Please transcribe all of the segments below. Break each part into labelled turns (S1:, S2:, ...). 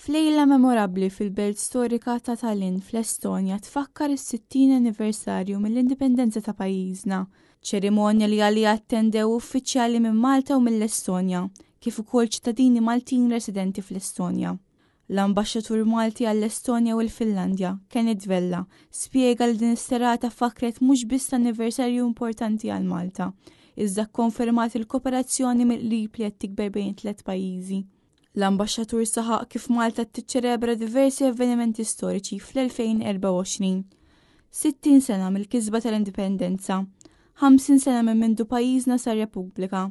S1: F'lejla memorabbli fil-belt storika ta' Tallinn fl-Estonja tfakkar is-60 anniversarju mill-indipendenza ta' pajjiżna. Ċerimonja li għaliha attendew uffiċjali minn Malta u mill-Estonja, kif ukoll ċittadini Maltin residenti fl-Estonja. L-Ambaxxatur Malti għall-Estonja u l-Finlandja, Kenneth Vella, spjega li din is-serata fakkret mhux biss l-anniversarju importanti għal Malta, iżda kkonfermat il-kooperazzjoni mill-qrib li qed tikber bejn it-tliet pajjiżi. L-Ambaxxatur saħaq kif Malta tiċċelebra diversi avvenimenti storiċi fl-2024. 60 sena mill-kisba tal-Indipendenza, 50 sena minn mindu pajjiżna sar Repubblika,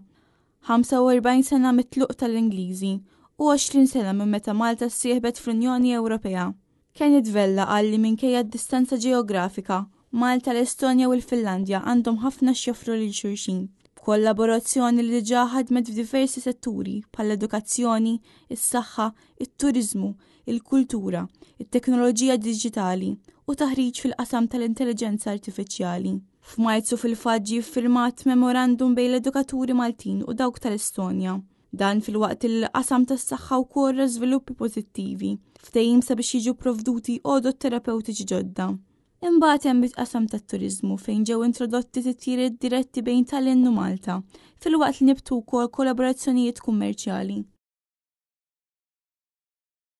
S1: 45 sena mit-tluq tal-Ingliżi u 20 sena minn meta Malta ssieħbet fl-Unjoni Ewropea. Kenneth Vella qal li minkejja d-distanza ġeografika, Malta, l-Estonja u l-Finlandja għandhom ħafna x'joffru lil xulxin, b'kollaborazzjoni li diġà ħadmet f'diversi setturi bħall-edukazzjoni, is-saħħa, it-turiżmu, il-kultura, it-teknoloġija diġitali u taħriġ fil-qasam tal-intelliġenza artifiċjali. F'Marzu fil-fatt ġie ffirmat memorandum bejn l-edukaturi Maltin u dawk tal-Estonja. Dan filwaqt li l-qasam tas-saħħa wkoll ra żviluppi pożittivi, ftehim sabiex jiġu pprovduti għodod terapewtiċi ġodda. Imbagħad hemm il-qasam tat-turiżmu fejn ġew introdotti titjiriet diretti bejn Tallinn u Malta, filwaqt li nibtu wkoll kollaborazzjonijiet kummerċjali.